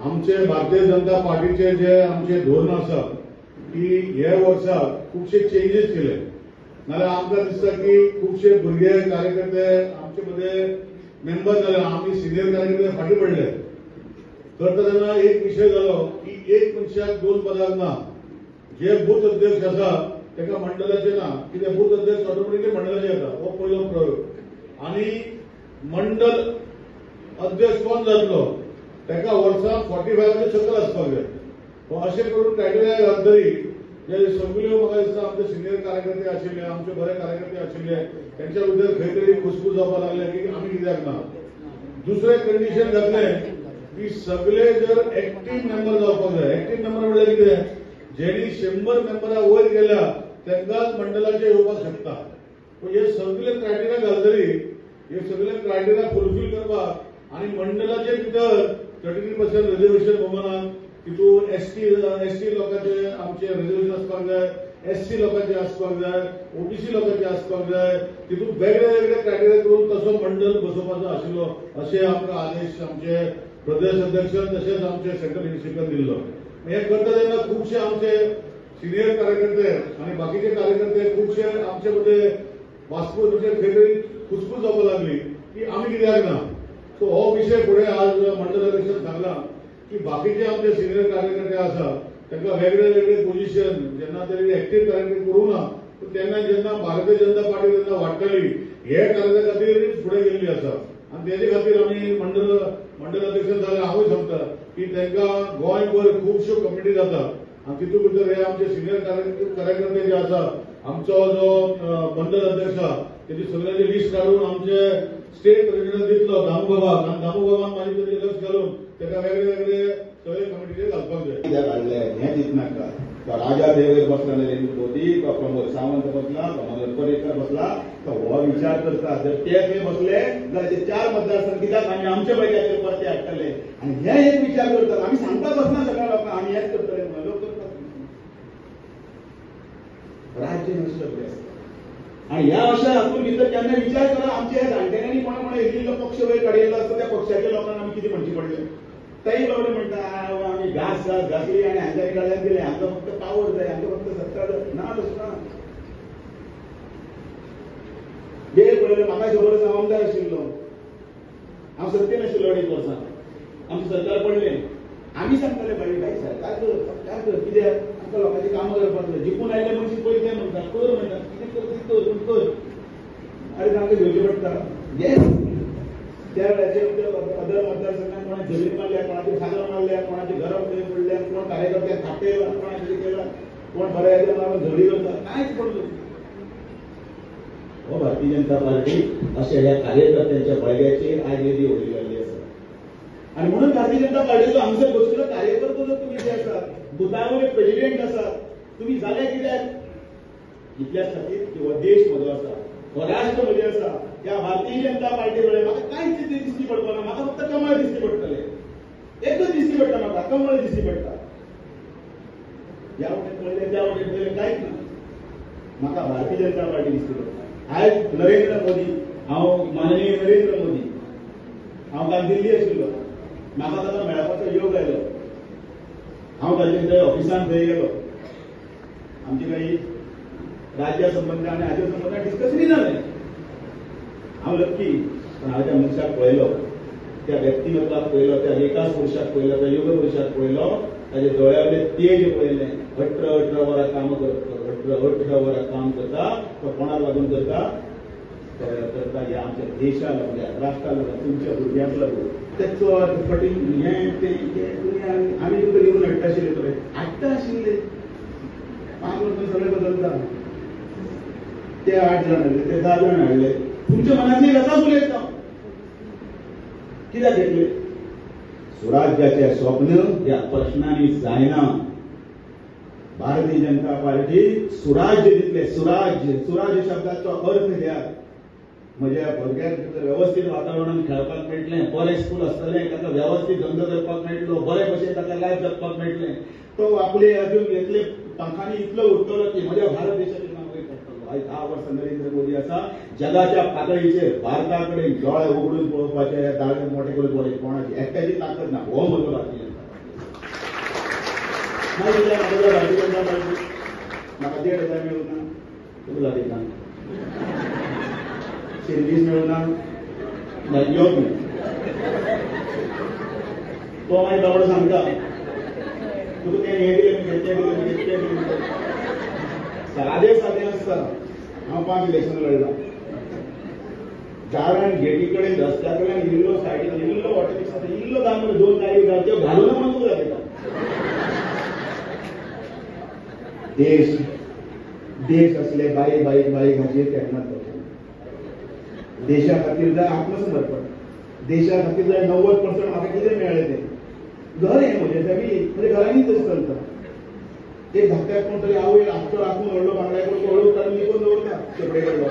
आमचे भारतीय जनता पार्टीचे जे आमचे धोरण आसा की हे वर्सा खुबशे चेंजीस केले. नाल्यार आमकां दिसता की खुबशे भुरगे कार्यकर्ते आमचे मदें मेंबर जाले, आमी सिनियर कार्यकर्ते फाटीं पडले. करता तेन्ना एक विशय जालो की एक मनशाक 2 पदां ना. जे बूथ अध्यक्ष आसा ताका मंडळाचे ना, कित्याक बूथ अध्यक्ष ऑटोमॅटिकली मंडळाचे येता, हो पयलो प्रयोग. आनी मंडळ अध्यक्ष कोण जातलो ताका वर्साक 45 सकयल आसपाक जाय. अशें करून क्रायटेरिया घालतरी जे सगळ्यो म्हाका दिसता आमचे सिनियर कार्यकर्ते आशिल्ले, आमचे बरे कार्यकर्ते आशिल्ले, त्यांच्या भितर खंय तरी खुसफूस जावपाक लागले की आमी कित्याक ना. दुसरें कंडिशन घातलें की सगळे जर एक्टीव मेंबर जावपाक जाय. एक्टीव मेंबर म्हणल्यार कितें, जेणी 100 मेंबरा वयर गेल्या तांकांच मंडळाचे येवपाक शकता. पूण हे सगळे क्रायटेरिया घालतरी हे सगळे क्रायटेरिया फुलफील करपाक आनी मंडळाचे भितर 33% रिजर्वेशन वुमनाक, तितून एसटी लोकांचे आमचे रिजर्वेशन आसपाक जाय, एससी लोकांचे आसपाक जाय, ओबीसी लोकांचे आसपाक जाय, तितून वेगळे वेगळे क्रायटेरिया करून तसो मंडळ बसोवपाचो आशिल्लो अशें आमकां आदेश आमचे प्रदेश अध्यक्ष तशेंच आमचे सेंट्रल लिडरशिपान दिल्लो. हें करता तेन्ना खुबशे आमचे सिनियर कार्यकर्ते आनी बाकीचे कार्यकर्ते खुबशे आमचे मदें वास्को म्हणजे खंय तरी खुसफूस जावपाक लागली की आमी कित्याक ना. सो हो विशय फुडें आज मंडळ अध्यक्षान सांगला की बाकीचे आमचे सिनियर कार्यकर्ते आसा तांकां वेगळे वेगळे पोजिशन जेन्ना तरी एक्टीव कार्यकर्ते करूं ना, तेन्ना जेन्ना भारतीय जनता पार्टी जेन्ना वाडटली हे कार्या खातीर फुडें गेल्ली आसा. आनी तेजे खातीर आमी मंडळ अध्यक्ष जाल्यार हांवूय सांगता की तांकां गोंयभर खुबश्यो कमिटी जाता आनी तितूंत भितर हे आमचे सिनियर कार्यकर्ते जे आसा, आमचो जो मंडळ अध्यक्ष आसा तेजी सगळ्यांची लिस्ट काडून आमचे स्टेट प्रेसिडेंट दितलो दामूबाबाक, आनी दामूबाबान मागीर तेजेर लक्ष घालून ताका वेगळे वेगळे सगळे कमिटीचेर घालपाक जाय. कित्याक हाडले हें चिंतनाका. तो राजा देवयर बसला, नरेंद्र मोदी, तो प्रमोद सावंत बसला, तो मनोहर पर्रीकर बसला, तो हो विचार करता जर ते थंय बसले जाल्यार ते 4 मतदारसंघ कित्याक आमी आमच्या पैक्याचेर परते हाडटले. आनी हे एक विचार करतात. आमी सांगपाक बसना सगळ्या लोकांक आमी हेच करतले म्हणून, लोक करतात. राज्य नश्ट आसता. आनी ह्या अशा हातून भितर केन्ना विचार करा आमच्या ह्या जाणटेल्यांनी कोणा कोणा येयिल्लो पक्ष वयर काडिल्लो आसता त्या पक्षाच्या लोकांक आमी कितें म्हणचें पडलें. तेय बाबडे म्हणटा आमी घास घास घासली आनी हांच्या कडल्यान दिलें, आमकां फक्त पावर जाय, आमकां फक्त सत्ता जाय. ना, तशें ना. वेळ पळयलो म्हाका खबर आसा, हांव आमदार आशिल्लो, हांव सत्तेन आशिल्लो 2.5 वर्सां, आमचें सरकार पडलें. आमी सांगताले बाई बाई सरकार कर, सरकार कर, कित्याक आमकां लोकांची कामां करपाक जाय. जिखून आयले मनीस पयशे म्हणटा कर, म्हणटा कितें कर तें कर, पूण कर. आरे तांकां घेवचें पडटा. येस, त्या वेळाचेर अदर मतदारसंघात कोणा जमीन मारल्या, कोणाचे सागर मारल्या, कोणाचे घरां पडल्या, कोण कार्यकर्त्यांक थापयला, कोणा कितें केला, कोण बऱ्या येता मारून झगडी करता, कांयच पडलो. हो भारतीय जनता पार्टी अशा ह्या कार्यकर्त्यांच्या बळग्याचेर आयज येदी व्हडली जाल्ली आसा. आनी म्हणून भारतीय जनता पार्टीचो हांगसर बशिल्लो कार्यकर्तो जर तुमी जे आसा, बुथावयर प्रेजिडेंट आसा, तुमी जाले कित्याक? इतल्याच खातीर की हो देश म्हजो आसा, हो राष्ट्र म्हजें आसा. ह्या भारतीय जनता पार्टी कडेन म्हाका कांयच दिश्टी पडपाना, म्हाका फक्त कमळ दिश्टी पडटलें, एकच दिश्टी पडटा म्हाका, कमळ दिश्टी पडटा. ह्या वटेन पळयलें, त्या वटेन पळयलें, कांयच ना. म्हाका भारतीय जनता पार्टी दिश्टी पडटा. आयज नरेंद्र मोदी, हांव माननीय नरेंद्र मोदी, हांव काल दिल्ली आशिल्लो, म्हाका ताका मेळपाचो योग आयलो. हांव ताजे थंय ऑफिसान थंय गेलो, आमचे काही राज्या संबंद आनी हाज्या संबंदान डिस्कशनूय जालें. हांव लक्की, पण हांवें त्या मनशाक पळयलो, त्या व्यक्तिमत्वाक पळयलो, त्या विकास पुरुषाक पळयलो, त्या योग पुरुषाक पळयलो, ताजे दोळ्यावयलें तेज पळयलें. 18-18 वरां काम करता, 18-18 वरां काम करता, तो कोणाक लागून करता? करता ह्या आमच्या देशा लागून, ह्या राष्ट्रा लागून, तुमच्या भुरग्यांक लागून. ते चोर फटींग हें तें तुमी आमी तुमकां दिवन हाडटा आशिल्ले, पळय हाडटा आशिल्ले. 5 वर्सां सगळें बदलता. ते 8 जाण हाडले, ते 10 जाण हाडले, तुमच्या मनांतली कथाच उलयता. कित्याक घेतले? स्वराज्याचें स्वप्न ह्या प्रश्नांनी जायना. भारतीय जनता पार्टी सुराज्य दितले. सुराज्य, सुराज्य शब्दाचो अर्थ घेयात. म्हज्या भुरग्यांक वेवस्थीत वातावरणान खेळपाक मेळटलें, बरें स्कूल आसतलें, ताका वेवस्थीत धंदो करपाक मेळटलो, बरे भशेन ताका लायफ जगपाक मेळटलें. तो आपले अजून इतले पांखांनी इतलो उडटलो की म्हज्या भारत देशाचें नांव वयर काडटलो. आयज 10 वर्सां नरेंद्र मोदी आसा जगाच्या पातळीचेर भारता कडेन दोळे उगडून पळोवपाचे, दाळे मोठे करून पळय, कोणाची एकट्याची ताकद ना. हो म्हजो भारतीय जनता. मागीर दिल्या म्हाका भारतीय जनता पार्टी म्हाका 1,500 मेळूंक ना, तुका दाखयता शिर्वीस मेळूंक ना, यो तूं. तो मागीर बाबडो सांगता तुका तें हें दिलें तें दिलें तें दिलें. सादे सादे आसता. हांव 5 इलेक्शन लढला, दारान गेटी कडेन रस्त्या कडल्यान इल्लो सायडीन इल्लो हॉटेल दिसता, इल्लो दाम 2 गाडी घाल त्यो घालून म्हणून तुका दाखयता. देश देश असले बारीक बारीक बारीक हाचेर केन्नाच जावचें. देशा खातीर जाय आत्मसमर्पण, देशा खातीर जाय 90% म्हाका कितें मेळ्ळें तें घर हें म्हजें फॅमिली, म्हज्या घरांनी तशें चलता. एक धाकट्याक कोण तरी आवय आमचो राखून व्हडलो बांगड्या कडलो हळू काडून लिपोवन दवरता शेपडे कडलो.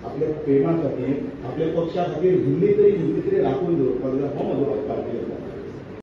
आपल्या प्रेमा खातीर आपल्या पक्षा खातीर इल्ली तरी राखून दवरपाक जाय हो